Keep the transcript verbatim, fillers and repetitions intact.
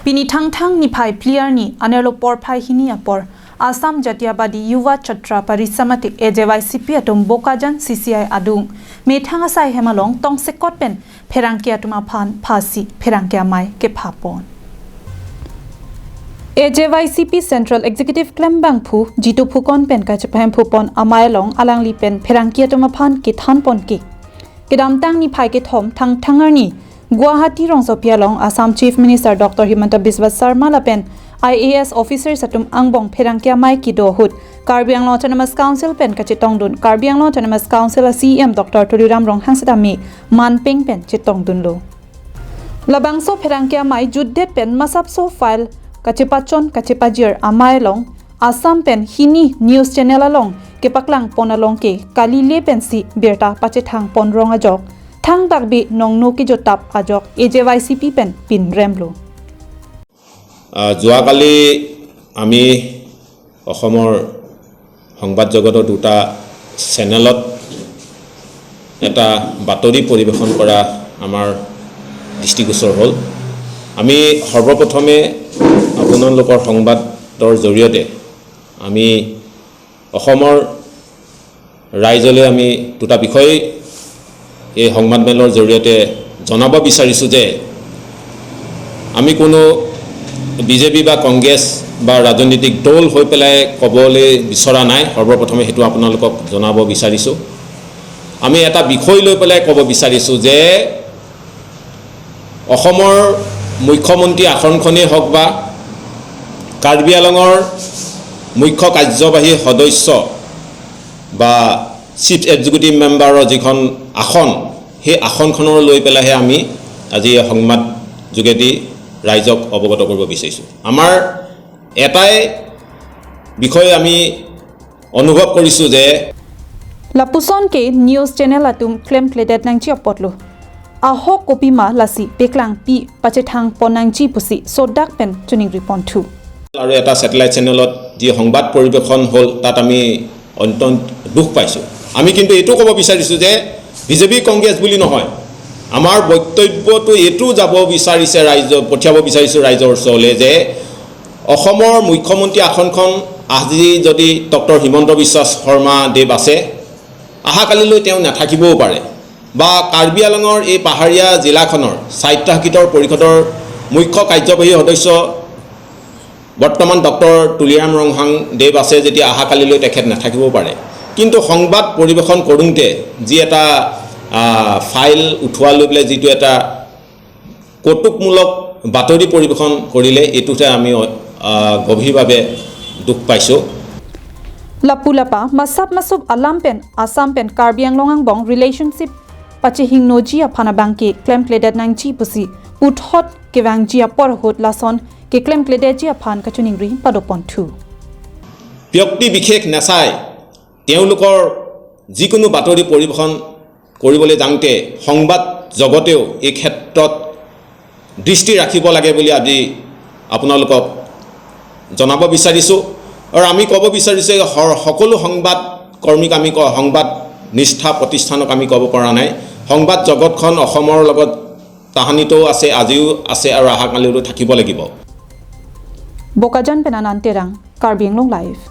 Pini Thangthang niphai phli arni anerlo porphai hini apor Assam Jatiyatabadi Yuva Chhatra Parishad mate A J Y C P atum Bokajan C C I adung methang asai hem along tongsekot pen pherangke atum aphan phasi pherangke amei kephapon. A J Y C P Central Executive klembangphu Jitu Phukan pen kachepahemphupon amei along alangli pen pherangke atum aphan kethanpon ke. Kedamtang niphai kethom Thangthang arni Guwahati rongsopi along Assam Chief Minister Doctor Himanta Biswa Sarma lapen I A S officers atum angbong pherangke amei kedo ahut Karbi Anglong Autonomous Council pen kachetongdun Karbi Anglong Autonomous Council a C E M Doctor Tuliram Ronghang setame manpeng pen chetongdunlo. Labangso pherangke amei jutdet pen masapso file kachepachon kachepajir amei along Assam pen hini news channel along kepaklangpon along ke kalile pensi birta pachethangpon rong ajok thangdakbi nongno kejotap ajok A J Y C P pen pinremlo. আহ, যোৱাকালি আমি অসমৰ সংবাদ জগতৰ দুটা চেনেলত এটা বাতৰি পৰিৱেশন কৰা আমাৰ দৃষ্টিগোচৰ হ'ল। আমি সৰ্বপ্ৰথমে আপোনালোকৰ সংবাদৰ জৰিয়তে আমি অসমৰ ৰাইজলৈ আমি দুটা বিষয় এই সংবাদমেলৰ জৰিয়তে জনাব বিচাৰিছোঁ যে আমি কোনো বিজেপি বা কংগ্ৰেছ বা ৰাজনৈতিক দল হৈ পেলাই ক'বলৈ বিচৰা নাই। সৰ্বপ্ৰথমে সেইটো আপোনালোকক জনাব বিচাৰিছোঁ। আমি এটা বিষয় লৈ পেলাই ক'ব বিচাৰিছোঁ যে অসমৰ মুখ্যমন্ত্ৰী আসনখনেই হওক বা কাৰ্বি আংলঙৰ মুখ্য কাৰ্যবাহী সদস্য বা চিফ এক্সিকিউটিভ মেম্বাৰৰ যিখন আসন, সেই আসনখনৰ লৈ পেলাইহে আমি আজি এই সংবাদ যোগেদি ৰাইজক অৱগত কৰিব বিচাৰিছোঁ। আমাৰ এটাই বিষয় আমি অনুভৱ কৰিছোঁ যে Lapuson ke news channel atum klemkledet nangji apotlo. Ahok kopima lasi peklangpi pachethangpon nangji pusi sodak pen choningriponthu. আৰু এটা ছেটেলাইট চেনেলত যি সংবাদ পৰিৱেশন হ'ল, তাত আমি অত্যন্ত দুখ পাইছোঁ। আমি কিন্তু এইটো ক'ব বিচাৰিছোঁ যে বিজেপি কংগ্ৰেছ বুলি নহয়, আমাৰ বক্তব্যটো এইটো যাব বিচাৰিছে ৰাইজৰ, পঠিয়াব বিচাৰিছোঁ ৰাইজৰ ওচৰলৈ যে অসমৰ মুখ্যমন্ত্ৰী আসনখন আজি যদি ডক্টৰ হিমন্ত বিশ্ব শৰ্মা দেৱ আছে, অহাকালিলৈ তেওঁ নাথাকিবও পাৰে, বা কাৰ্বি আংলঙৰ এই পাহাৰীয়া জিলাখনৰ স্বায়ত্তশাসিত পৰিষদৰ মুখ্য কাৰ্যবাহী সদস্য বৰ্তমান ডক্টৰ তুলিৰাম ৰংহাং দেৱ আছে, যেতিয়া অহাকালিলৈ তেখেত নাথাকিবও পাৰে। কিন্তু সংবাদ পৰিৱেশন কৰোঁতে যি এটা আহ, ফাইল উঠোৱা লৈ পেলাই যিটো এটা কৌতুকমূলক বাতৰি পৰিৱেশন কৰিলে, এইটোতে আমি আহ, গভীৰভাৱে দুখ পাইছোঁ। Lapu lapa masap masup alam pen Assam pen Karbi Anglong angbong relationship pachehingnoji aphan abangke klemkledet nangji pusi puthot kevangji apor ahut lason keklemkledetji aphan kachoningri padoponthu. ব্যক্তি বিশেষ নাচাই তেওঁলোকৰ যিকোনো বাতৰি পৰিৱেশন কৰিবলৈ যাওঁতে সংবাদ জগতেও এই ক্ষেত্ৰত দৃষ্টি ৰাখিব লাগে বুলি আজি আপোনালোকক জনাব বিচাৰিছোঁ। আৰু আমি ক'ব বিচাৰিছোঁ যে স- সকলো সংবাদ কৰ্মীক আমি ক- সংবাদ নিষ্ঠা প্ৰতিষ্ঠানক আমি ক'ব পৰা নাই। সংবাদ জগতখন অসমৰ লগত তাহানিতো আছে, আজিও আছে আৰু অহাকালিলৈ থাকিব লাগিব। Bokajan pen Anand Terang, Karbi Anglong Live.